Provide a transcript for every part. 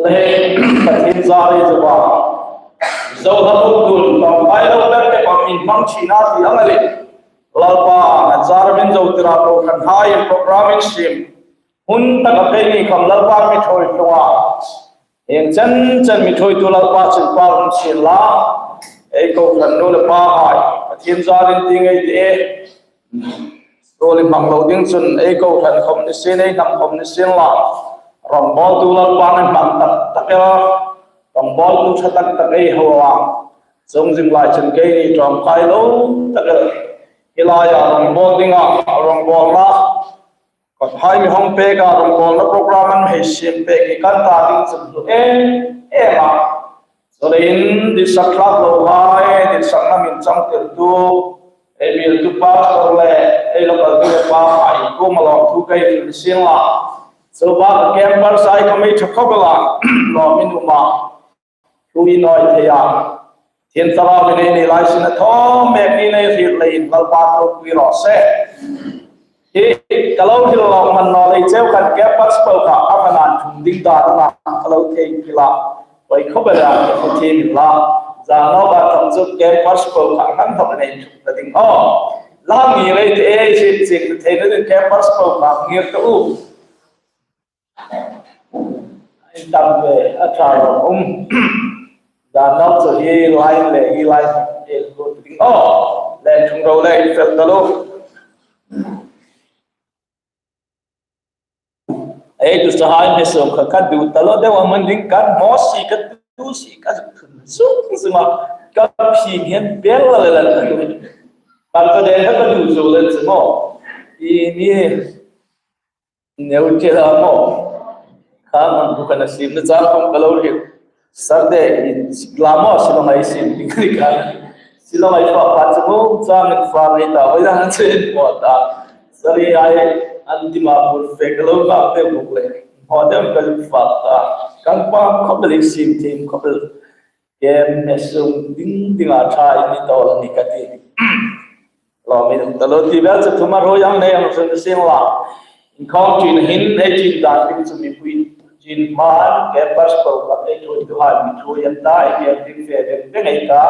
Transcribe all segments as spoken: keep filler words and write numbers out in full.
Le, Pathien zâr ei zo a. Zo hlak dun, ṭawngṭai lo ber te pang in hmang china ti ang a le. Lalpa, a zâr min zo tira kohranhai program in siem. Hun taka keini khawm Lalpa mi ṭhuoi ṭhuoi a. Hieng chen chen mi ṭhuoitu Lalpa chun pal hung sien la. Ei kohran nu le pahai, Pathien zârin ti ngei ti e. School hmang lo ding chun ei kohran khawm ni sien, ei hnam khawm ni sien la. Rawngbawltu Lalpa ngei hmang tak tak el. Rawngbawltu ṭha tak tak ei hau a. Chuong zing lai chun keini ṭawngṭai lo tak el. Hi laia rawngbawl dinga, rawngbawlna. Kohranhai mi hawng pek a, rawngbawlna program an hei siem pek hi kan ta ding chu hlu em em a. Chuleiin ditsak hlak lohai, ditsakna min changtirtu, ei bialtu pastor le, ei local tu le pahai, kuoma lawmthu ka hril sien la. Chu bak campers hai khawm ei ṭha khawp el a, lawm in um a. Thu i nuom thei a. Thienghlim Thlarau min ei nei lai sin a thaw mek ni nei hriet leiin Lalpa ropui raw se. Hi ka lo hril lo hman naw lei cheu khan campers po kha a hmana inthung ding dan a ka lo thei kila. Voi khawp el a, ka thiem la. Zan nawk a tam chu campers po kha hman thawk nei thuk ta ding aw. La ngir ei ti ei hriet chieng theina ding campers po kha ngir ta u. Tam ve a ṭha lo um. Dan nawk chu hi line le hi line hi lo ding. Oh, le thung ro le fel ta lo. Ei, tu sa hai me so ka ka du ta lo de wa man ding ka mo si ka du si ka zuk zuk zuk ma ka phi ngen bel la la la. Ka ka de ka du zo le zuk mo. I ni Neu che la mo. Kha man bu kana sim na chang khom ka lo hril. Sar de in la mo, Shillong ai sim ding ni ka. Shillong ai fa pa chu mo, chang in fa ni ta, oi dan che mo ta. Sari ai an ti ma bu fe ka lo ka te bu le. Mo dem ka lu fa ta. Kan pa khop le sim tim khop le. Kem me sung ding ding a ṭha in ni tawk ni ka ti. Lawm in um ta lo ti vel chu thuma ro yang nei ang sun sing la. Inkhawm chin hin ei chin dan ding chu mipui chin hman campers po kha ei ṭhuoitu hai mi ṭhuoi an ta, ei biak ding fe ding ding ei ta.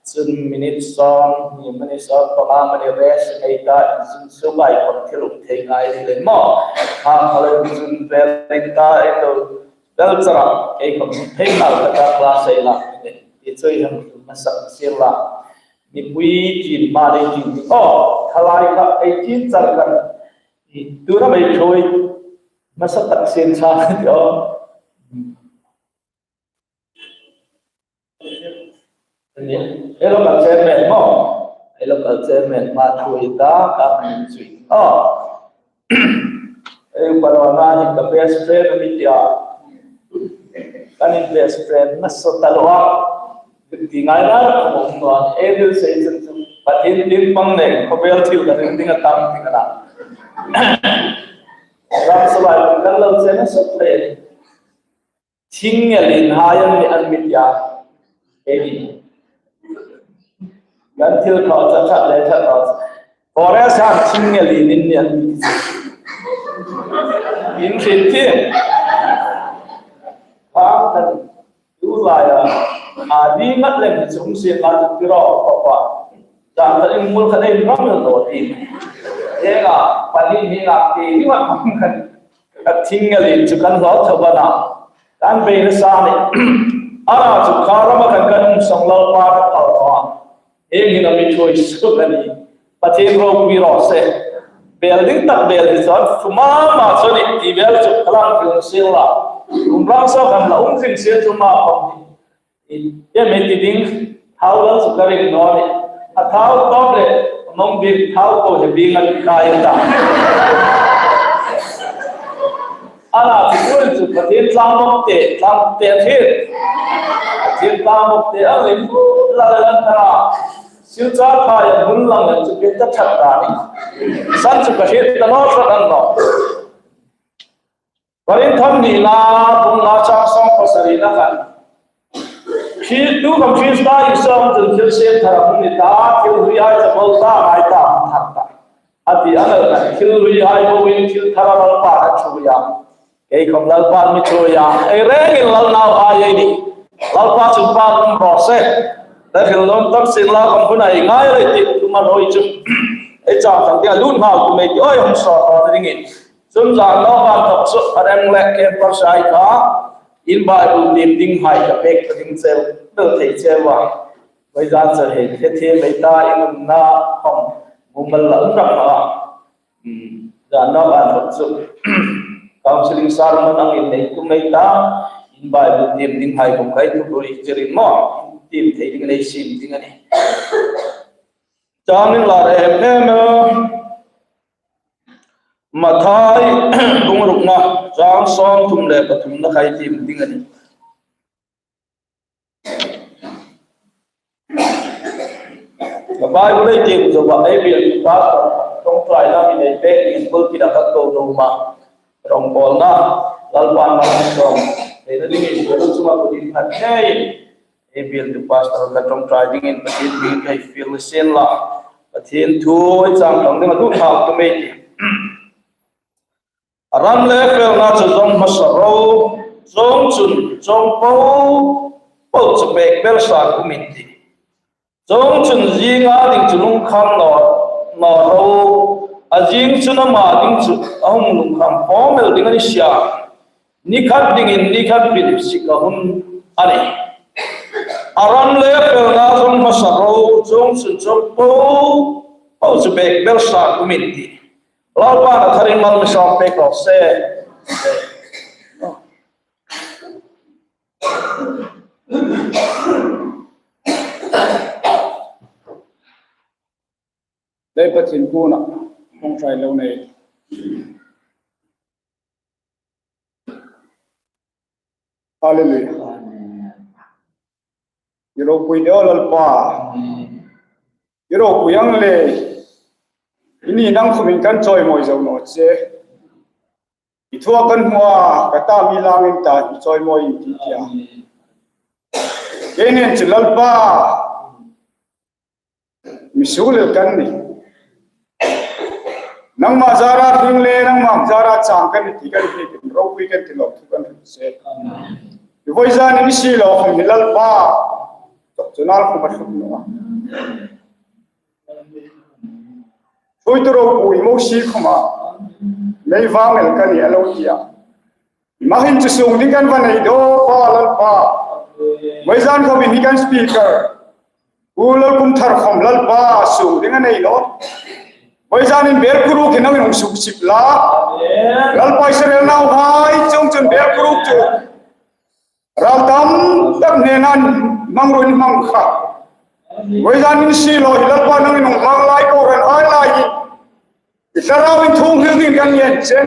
Chun minute sawm, ni minute sawm panga mani rest ei ta, in sun su bai kon thil um thei ngai ni le maw. Ha, ha le sun vel ei ta, ei lo Belchara, ei khom thei nal ka ta class ei la. Ti chu ei hang tu masak sir la. Mipui chin ma ei chin. Oh, thalai kha ei chin char kha. Ti tu na mei choi. Masak tak sin cha ti oh. Ni, ei local chairman mo. Ei local chairman ma thu i ta ka min chui. Oh. Ei upa lo na hi ka best friend mi tia. Kan in best friend na so ta lo a. Ti ngai na ka mo no. Ei bil sei chen chu. Pathian tin pang nei. Ko bel thil ka tin ding a tam ti ka na. Ram so lai kan lo chen na so ple. Thing nge lien hai an mi an mi tia. Ei ni. Kan thil thaw cha cha le cha thaw. Forest han thing nge lien in ni an mi ti. In thil thil. Khang kan tu lai a. A di ngat lem chung sien la tu ro pa pa. Jang kan in mul kan in ram lo ti. Ei ga pa ni ni la ti ni ma kan. Ka thing nge lien chu kan lo thaw ba na. Kan bei na sa ni. Ara chu kha rama kan kan um song lo pa ka thal lo a. Heng hin a mi choi su ka ni. Pathian ropui raw se. Bel ding tak bel hi chuan fu ma ma chu ni ti bel chu ka lang thil sir la. Um rang so kan la um thil sir chu ma pawm ni. Em ei ti ding, thau lo chu ka ring naw ni. A thau tawp le, mawng bik thau ko he bik a ni kai ta. Ana chu chu Pathian tlang mawk te, tlang te thil. Pathian tlang mawk te a lim la la la ta. Silchar khai a hun lang le chu ke ta that ta ni. San chu ka hriet ta naw tlat an naw. Korinth thawm hnina bung nga chang sawm pasarina khan. Khi tu khawm Krista Isua chun thil siemthar a hung ni ta, thil hlui ai ta bo ta, ngai ta, thar ta. A ti a nal khan thil hlui ai bo in thil thar a Lalpa a ṭhuoi a. Kei khawm Lalpan mi ṭhuoi a, ei rengin Lal nauhai ei nih. Lalpa chu pa kum ro se. Ei hril nuom tak sin la khawm hun ei ngai lei ti, tuma roi chu. Ei chang thang ding a lut nghal tum ei ti, oi, hung saw tawk dingin. Chun zan naw ban tak chu a rem le campers hai kha, in Bible tiem dinghai ka pek ta ding cheu, bel thei cheu a. Voi zan chu hei, hei thiem ei ta, in umna khawm mumal la um rak a. Hmm, zan naw ban tak chu counseling sermon angin nei tum ei ta, in Bible tiem dinghai khawm ka thupui chirin maw, tiem thei ding nei sim ding a nih. Chang inla em em. Mathai bung rukna, chang sawmthum le pathumna kha ei tiem ding a nih. Ka Bible ei tiem zo ba ei biel tu pastor, ṭawngṭaina mi nei pek dingin pulpit-a ka ko nuom a. Rongbawlna, Lalpan malsawm theina dingin, ka lu chunga kut innghat ngeiin ei biel tu pastor ka ṭawngṭai dingin Pathien hmingin ka fiel sien la. Pathien thu ei chang thang ding a lut nghal tum ei ti. A ram le felna chu zawng hmasa ro, chuongchun chuong po po chu pek belsan um in tih. Chuongchun zinga ding chu lungkham naw, naw ro, a zing chun ama ding chu a hung lungkham fawm el ding a ni si a. Ni khat dingin ni khat bil sik a hun a nih. A ram le felna zawng hmasa ro, chuongchun chuong po po chu pek belsan um in tih. Lalpan a tharin mal mi sawm pek raw se. Lei Pathien kuoma ṭawngṭai lo nei. Hallelujah. I ropui de aw Lalpa. I ropui ang le. I ni nang khawmin kan chawimawi zo naw che. I thua kan hmu a, ka ta mi langin ta, i chawimawi in ti tia. Keini chu Lalpa. Mi suklel kan nih. Nangma zara hring le, nangma zara chang kan nih ti kan hriet in, ropui kan ti lo thu kan hriet che. I voi zanin i siehlaw khawm hi Lalpa. Tok chu nal khawm a hluk naw a. Thuoitu ropui Mosie khawma. Nei vang el kan nih a lo ti a. Mahin chu sung ding kan va nei de aw Lalpa. Voi zan khawmin hi kan speaker. Pu Lalkumthar khawm Lalpa sung ding a nei naw. Voi zanin Belkuruk hi nangin hung suk sip la. Lalpa Israel nauhai chuongchun Belkuruk chu. Ral tam tak hnenan hmangruoin hmang kha. Voi zanin siehlaw hi Lalpa nangin hung hmang lai ko ran ai lai hi. I thlarauin thu hril ding kan ngen che.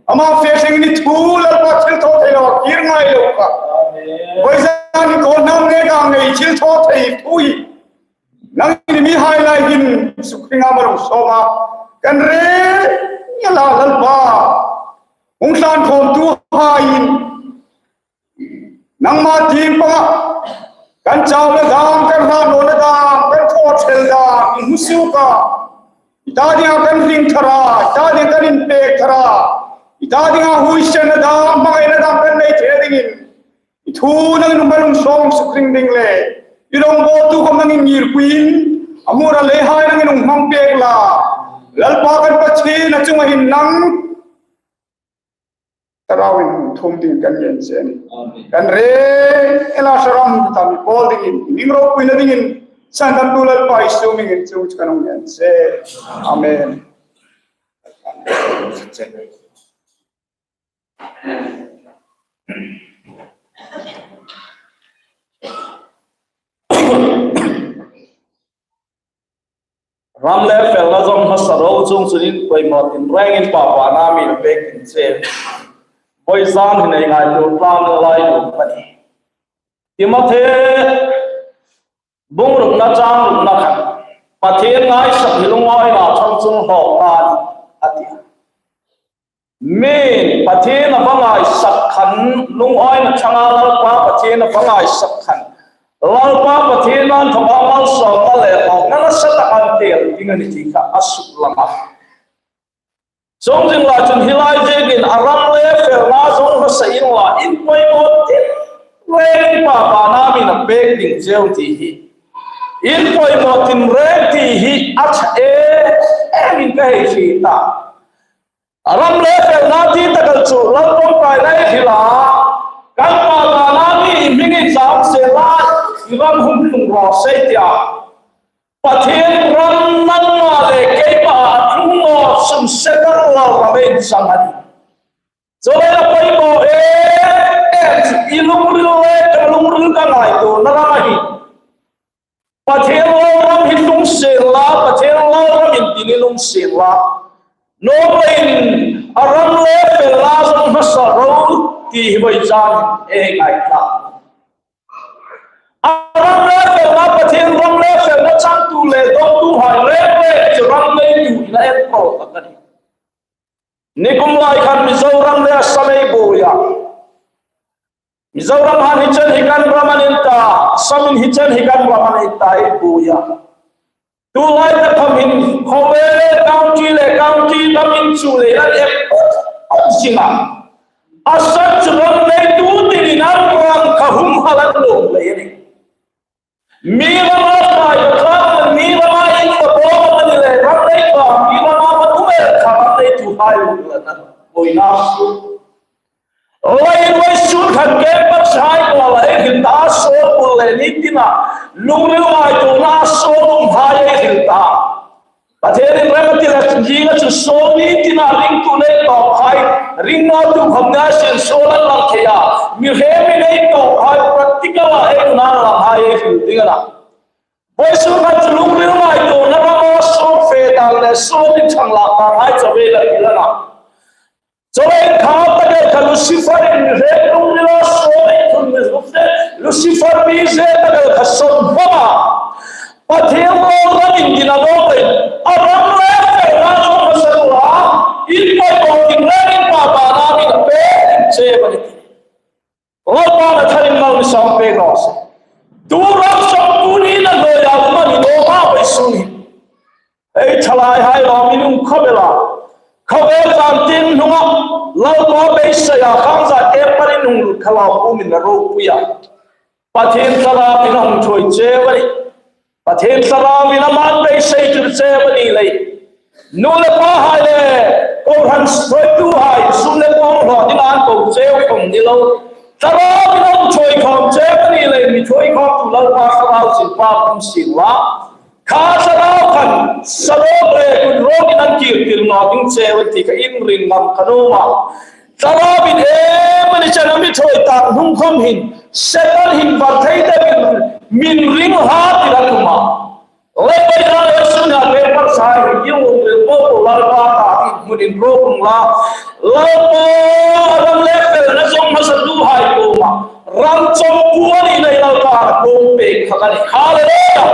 Ama fe thlengin i thu Lalpa thilthawthei lo a kir ngai lo kha. Voi zanin ko nam neka ngei thilthawthei thu hi. Nangin mihai lai hin sukhringa malsawma kan rengin la Lalpa. Hung tlan khawmtuhaiin. Nangma tieng panga kan chau le dam, kan hrat naw le dam, kan thaw thel dam, i hmu suok a. I ta dinga kan hring thar a, i ta dinga kan inpek thar a, i ta dinga huoisen a dam, hmangaina dam kan nei thei dingin. I thu nangin malsawm sukhring ding le. I rawngbawltu khawm nangin ngirpuiin, a hmur a leihai nangin hung hmang pek la. Lalpa kan Pathien a chunga hin nang Thlarauin hung thum dingin kan ngen che a nih. Amen. Kan rengin la thlarau ta mi pawl dingin, hming ropuina dingin, sandamtu Lalpa Isu hmingin chu kan hung ngen che. Amen. Ram le felna zawng hmasa ro, chuongchun in poimaw tin rengin Pa pana mi lo pek in che. Voi zan hin ei ngaituo tlang lai lo ka ti. Timothe bung rukna chang rukna khan, Pathien ngaisak hi lungawina chang chun hlawkna a nih, a ti. Min Pathien a va ngaisak khan, lungawina changa Lalpa Pathien a va ngaisak khan, Lalpa Pathien a inthawka malsawmna le hlawkna nasa tak an tel ding a nih ti kha a suklang a. Chuong zing lai chun hi lai zingin a ram le felna zong hmasa inla, in poimaw tin reng in Pa bana mi a pek ding cheu ti hi, in poimaw tin reng ti hi a ṭha em em in ka hei hriet ta. A ram le felna ti tak el chu Lal ṭawngṭaina ei hril a, kan Pa bana mi hming inzam se la, i ram hung tlung raw se tia. Pathien ram nangma le keima a tlung naw chun Setan lal ram ei inchang a nih. Chuleiin a poimaw em em chu i lungril le ka lungril ka ngaituona ram a hi. Pathien lal ram hi tlung sien la, Pathien lal ram indin i tlung sien la. Nuom leiin a ram le felna zong hmasa ro ti hi voi zan ei ngaithla. A ram le felna, Pathien ram le felna changtu le dawngtuhai reng reng chu ram neitu ina en tho tak a nih. Nikum lai khan Mizoram le Assam ei buoi a. Mizoram han hi chen hi kan ram a ni ta, Assam hin hi chen hi kan ram a ni ta ei buoi a. Tulai ta khawm hin khawvel county le county ram inchuk le an ek zing a. A san chu ram neitu dingin an ram kha humhal an lawm lei a nih. Mi rama pai ka thlak, mi rama in ka bawm a ni le, ram neitu, mi rama ka um el kha ram neituhai lo la na. Oi na su. Lai in lai sun khan ke pa chai ko la ei hril ta, suol bul le ni tina. Lungril ngaituona suol umhai ei hril ta. Pathienin rem a ti le, zinga chu suol ni tina ringtu nei tawphai, ring nawtu khawm nia sin suol an lang thei a. Mi rem mi nei tawphai practical-a ei nunna langhai ei hril ding a na. Vawisun khan chu lungril ngaituona rama suol fe dan le suol inchang lak danhai chu ei la hril a na. Chuleiin kha tak el kha Lucifer-in mi rem lungrila suol ei thun mi hril te, Lucifer mi ze tak el kha sawm hmang a. Pathien lal ram indin a nuom leiin a ram le felna zong hmasa ro a, in poimaw tin reng in Pa bana mi a pek ding cheu a nih. Lalpan a tharin mal mi sawm pek raw se. Tu ram sawm tu ni na lo ya ma ni lo ma bai su ni. Ei thalaihai lo mi nung khawvela. Khawvel zan tin hnunga Lalpa beiseia khang zat e parin hung lut kha lo kumin a ropui a. Pathien Thlarauin a hung ṭhuoi cheu a nih. Pathien Thlarauin a man beisei tir cheu a ni leiin. Nu le pahai le kohran ṭhuoituhai sum le pawng hlawt ding an ko cheu khawm ni lo. Thlarauin a hung ṭhuoi khawm cheu a ni leiin mi ṭhuoi khawmtu Lalpa Thlarau sin pa kum sin la. Kha Thlarau khan sarawk le kut rawkin an kir tir naw ding cheu a ti ka inring ngam ka nuom a. Thlarauin em a ni chena mi ṭhuoi tak hnung khawm hin, Setan hin var thei deuin min ring hla tir a tum a. Le pai ra le sun ha le par sai hi ki um le po po Lalpa ta hi hmun in ro um la. Lalpa ram le felna zong hmasatuhai kuoma ram chawmpu a ni leiin Lalpa kuom pek kha ka nih. Hallelujah.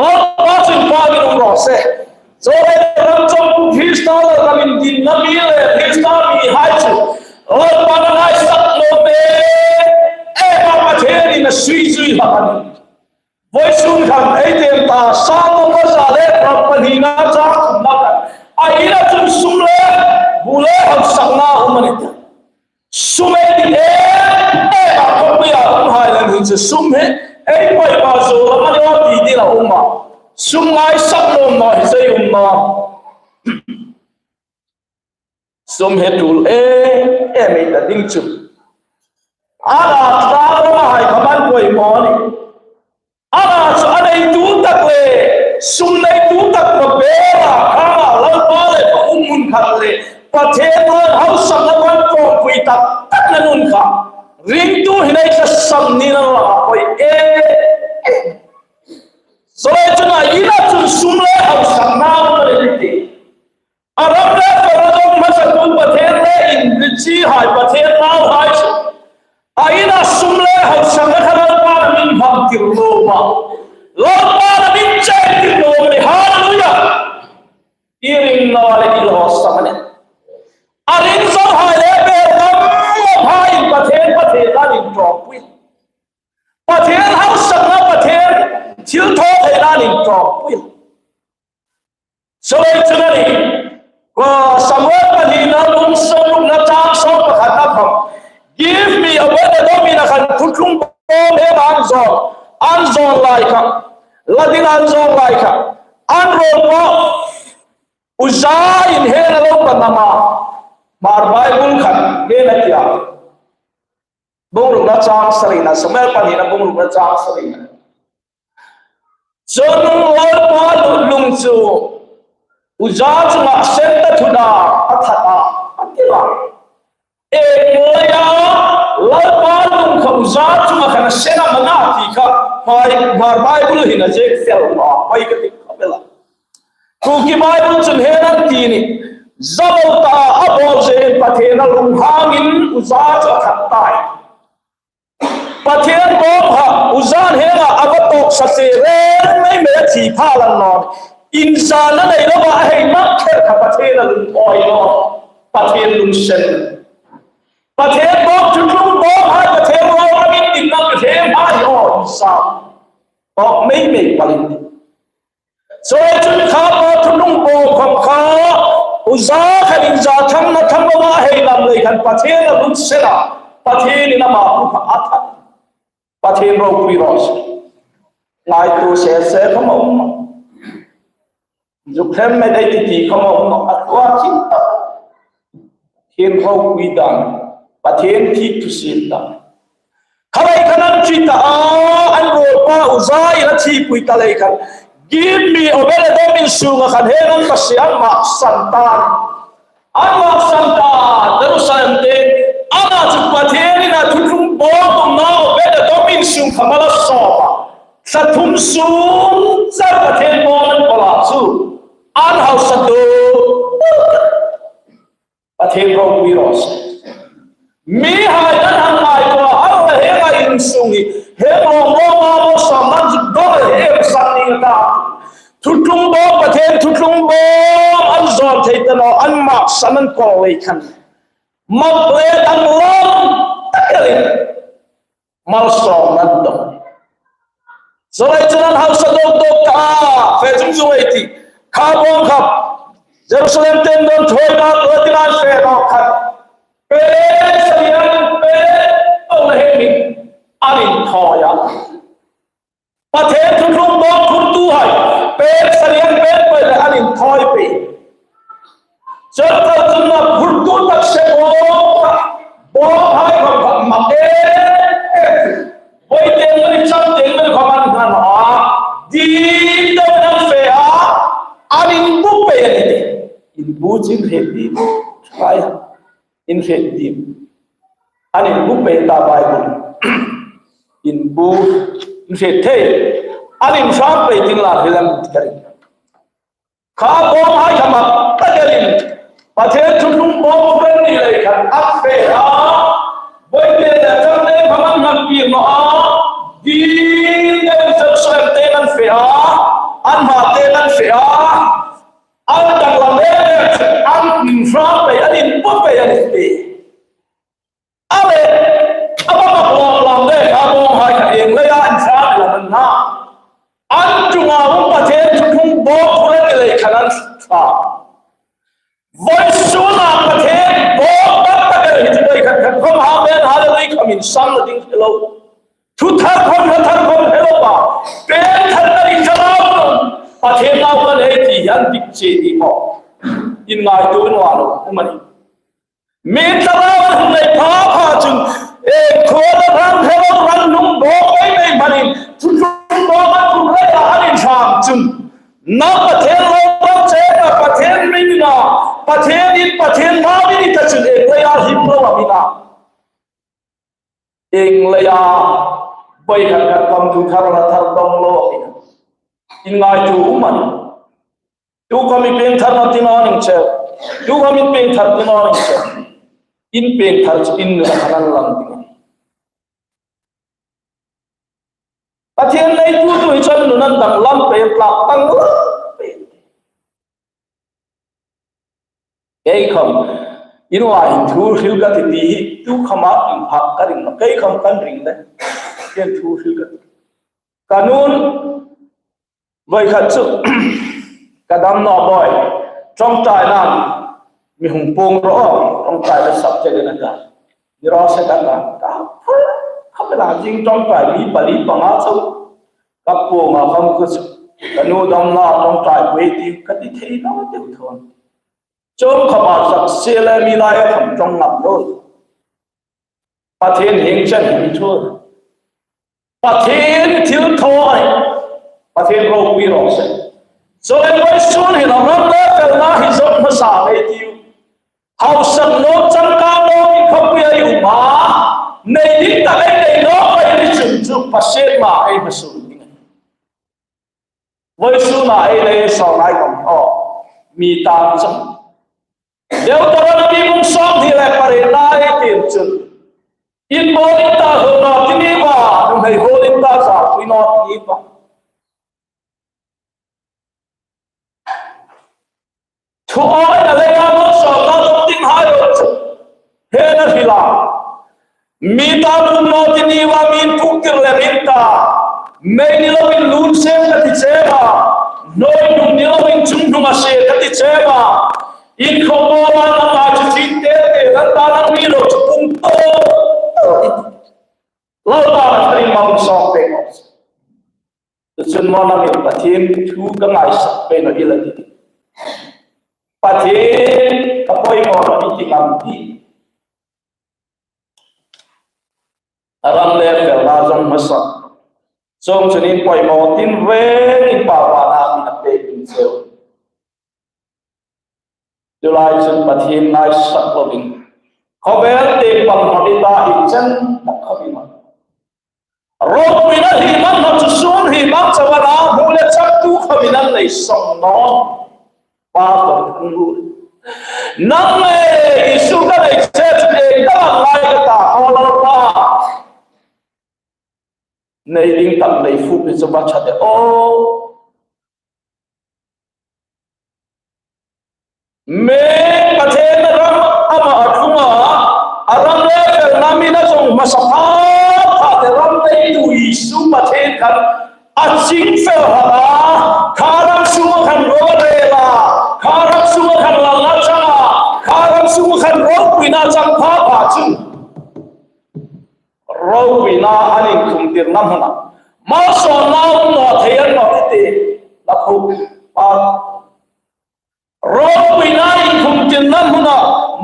Lalpa chu inpâkin um raw se. Chuleiin ram chawmpu Krista le ram indinna mi le Krista mihai chu Lalpan a ngaisak naw pei. E, Pathienin a sui zui hlak a nih. Vawisun khan ei tiem ta, Sam pakhat za le pahnina chang thumna khan, a ina chun sum le bu le hausakna um a ni ta. Sum ei ti em em a khawpuia umhai lem hin chu sum hi ei poimaw zo lam a ni aw ti ding a um a. Sum ngaisak nuom naw hi zei um naw. Sum hi tul em em ei ta ding chu. A la tla ram a hai kha man poimaw a nih. Ama chu a neitu tak le, sum neitu tak ma bera, ama Lalpa le pa um hun khat le, Pathien hmain hausakna ban kawmpui tak tak na nun kha, ringtu hi nei tlasam ni na la poi e. Sawi chun a ina chun sum le hausakna ma le ti. A ram le fel a dawng hmasatu Pathien le inri chi hai Pathien nauhai chu. A ina sum le hausakna kha Lalpan a min hmang tir lo ma. Lalpan a min che tir lo ma ni. Hallelujah. I ring naw le i lo sak a nih. A ring zo hai le bel ngam ngam hai Pathien, Pathien la ring tawk pui. Pathien hausakna Pathien thilthawtheina ring tawk pui. Sawi chun a ni, ko Samuel Give me Obed-edom-a khan thuthlung bawm heng an zawn, an zawn lai kha, la ding an zawn lai kha, an ruol pawh Uza-in heng a lo pan am a? Hmar Bible khan ngen a ti a. Bung rukna chang sarina, Samuel pahnina bung rukna chang sarina. Chun Lalpa lung chu Uza chunga sen ta thut a, a that a, a ti a. Ieng leia Lalpa lung kha Uza chunga khan a sen am a na ti kha Hmar, Hmar Bible hin a ziek fel naw, hoi ka ti kha bela. Kuki Bible chun heng an ti ni, zalta a bawl zein Pathien a lung hangin Uza chu a that ta. Pathien bawm kha Uza henga a va tawk sa che reng mei mei a thi pha lan naw. Inzana nei lova a hei mak kher kha Pathien a lung thawi naw. Pathien lung sen. Pathien bawm thuthlung bawm hai Pathien bawm a min din na Pathien hai aw Uza. Tawk mei mei palin. Chuleiin chun kha pa thuthlung bawm khom kha Uza khan inza thangna thang lova hei lam lei khan Pathien a lung sen a, Pathienin ama pu kha a that. Pathien ropui raw se. Ngaituo se se khom a um. Zuk hlem met ei ti ti khom a um. A tua chin ta. Pathien ropui dan. Pathien thik thusiet dan. Kha lei khan an thi ta a, an ruolpa Uza-in a thipui ta lei khan. Give me Obed-edom insunga khan heng an va sie an maksan ta. An maksan ta, Jerusalem te. Ama chu Pathienin a thuthlung bawm umna Obed-edom insung kha mal a sawm a. Thla thum sung char Pathien bawm an pawl a chu. An hausa dawk. Pathien ropui raw se. Mihai an hang ngaituo a, a la henga insung hi, heng lawm lawm a maw sam nan zuk dawk a, heng san ni ta. Thuthlung bawm, Pathien thuthlung bawm an zawn thei ta naw, an maksan an kawl lei khan. Mak le danglam tak el in. Malsawmna an dawng. Chuleiin chun an hausa dawk dawk ta, fe zung zung ei ti. Kha bawm kha Jerusalem te an dawn thawi mak lova dingin an fe nawk khan. Pek sari an pek tawk na hemi an inthawi a. Pathien thuthlung bawm phurtuhai pek sari an pek pei le an inthawi pei. Chuong chun a phurtu tak se bawm, bawmhai khom kha mak e. Voi te ni chang te ni khom an hang a. Ding deuin an fe a. An inbu pei a nih. Inbu chin hriet ding. Khai. Inhriet ding. An inbu pei ta Bible. Inbu inhriet thei. An inhram pei ding la hi lam ka ring. Kha bawmhai khom a tak elin. Pathien thuthlung bawm pen ni lei khan an fe a. Voi te ni chang te khom an hang pir naw a. Ding deuin Jerusalem te an fe a. An hma te an fe a. An danglam le le an inhram pei, an inbu pei, an inhriet. A le, a va mak lawm lawm le, kha bawmhai kha ieng leia inhram lam an na. An chunga um Pathien thuthlung bawm phur a ni lei khan an hram. Vawisuna Pathien bawm tak tak el hi chu voi khat khat khom hang ven hang le lei khom insang na ding hre lo. Thu thar khom, hla thar khom hre lo ba. Pek thar na ding thar lo. Pathien nau kan hei ti hi an dik che ni maw. Inngaituo naw lo, um a nih. Mi thlarau an hung nei pha pha chun, e, khuo la ran hre lo ran hnung bawk mei mei hmanin, thuthlung bawm an phur leia an inhram chun. Na Pathien lo ram che na Pathien ringna, Pathienin Pathien hma mi ni ta chun ieng leia him lo am i na. Ieng leia voi khat khat khom thu thar hla thar dawng lo am i na. Inngaituo um a nih. Tu khom i piengthar naw ti naw ning che. Tu khom i piengthar ti naw ning che. In piengthar chu in nuna khan an lang ding. Pathien leitu tu hi chun nun an danglam pei, tlak danglam pei. Kei khom, in uain thu hril ka ti ti hi, tu khoma inphak ka ring, kei khom kan ring le. Kei thu hril ka ti. Ka nun, voi khat chu, ka dam naw boi, ṭawngṭaina mi hung puong ro, ṭawngṭaina subject-in a ta. Ni raw se ka ta, ka, ka, ka la zing ṭawngṭai mi pali panga chau. Ka puong a kham ka chu. Ka nu dam la ṭawngṭai pui ti ka ti thei naw deu thawn. Chuong kha ba sak se le mi lai a kham ṭawng ngam lo. Pathien hieng chen hung thu. Pathien thilthaw a nih. Pathien ropui raw se. Chuleiin vawisun hin a ram le felna hi zawng hmasa ei tiu. Hausak naw, changkang naw, inkhawpui ei um a. Nei ding tak ei nei naw, ei ni chun chu Pathien ma ei hmasa ding. Vawisuna ei le saw lai kan aw. Mi tan chang. Deuteronomy bung sawmhni le pariet na ei tiem chun. Inbawl in ta, hawi naw ti ni a, nuhmei hawl in ta, zarpui naw ti ni a. Thu awi a le a naw saw ta dong ding hai lo chu. He na hi la. Mi ta pum naw ti ni a, mi puk tir le ring ta. Mei ni loin lun se ka ti che a. Hnuoi hnung ni loin chungnunga se ka ti che a. Inkhawm bawla nang a chu chin te te, ran ta nang mi lo chu pum to. Lalpa a tharin mal sawk pek. Tuchun maw nangin Pathien thu ka ngaisak pei naw i la ti. Pathien ka poimaw naw i ti ngam ti. A ram le felna zawng hmasa. Chuong chun in poimaw tin reng in Pa vana min a pek ding cheu. Tulai chun Pathien ngaisak lovin. Khawvel tieng pang hmang i ta hi chen tak khawm i ma. Ropuina hi man hmang chu sun hi mang chawana hmu le chaktu khawmin an nei sawm naw. Pa ko hmu. Nang e, Isu ka nei che chu e, ka lang ngai ka ta, aw Lalpa. Nei ding tak nei fuk ni chu va ṭha de aw. Meng Pathien ram ama a tlung a, a ram le felna mi na zawng hmasa pha pha te ram neitu Isu Pathien khan a ching fel hlak a, kha ram sunga khan ro rel a, kha ram sunga khan lalna chang a, kha ram sunga khan ropuina chang pha pha chun. Ropuina an inkhum tirna hmuna. Malsawmna um naw thei an naw ti ti. La khu pa. Ropuina inkhum tirna hmuna.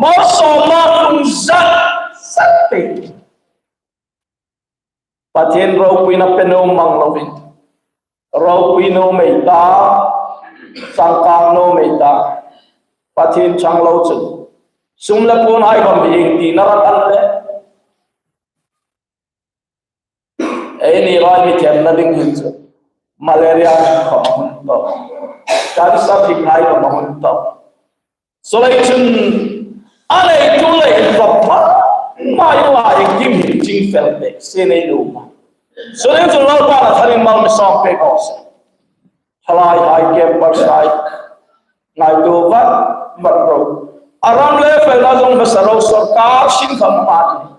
Malsawmna tlung zat zat te. Pathien ropuina pe nuom mang lovin. Ropui nuom ei ta, changkang nuom ei ta. Pathien chang lo chun. Sum le puon hai khawm hi ieng tina rak an le. Eini lai mi themna ding hin chu. Malaria khawm hun to. Cancer hi hai khawm hun to. Chuleiin chun a neitu le inkhawm hma, hma inla inkim hi ching fel te, se nei lo ma. Chuleiin chun Lalpa a tharin mal mi sawm pek aw se. Thalai hai, campers hai, ngaituo vat vat ro. A ram le felna zawng hmasa ro, sawrkar sin khawm a ti.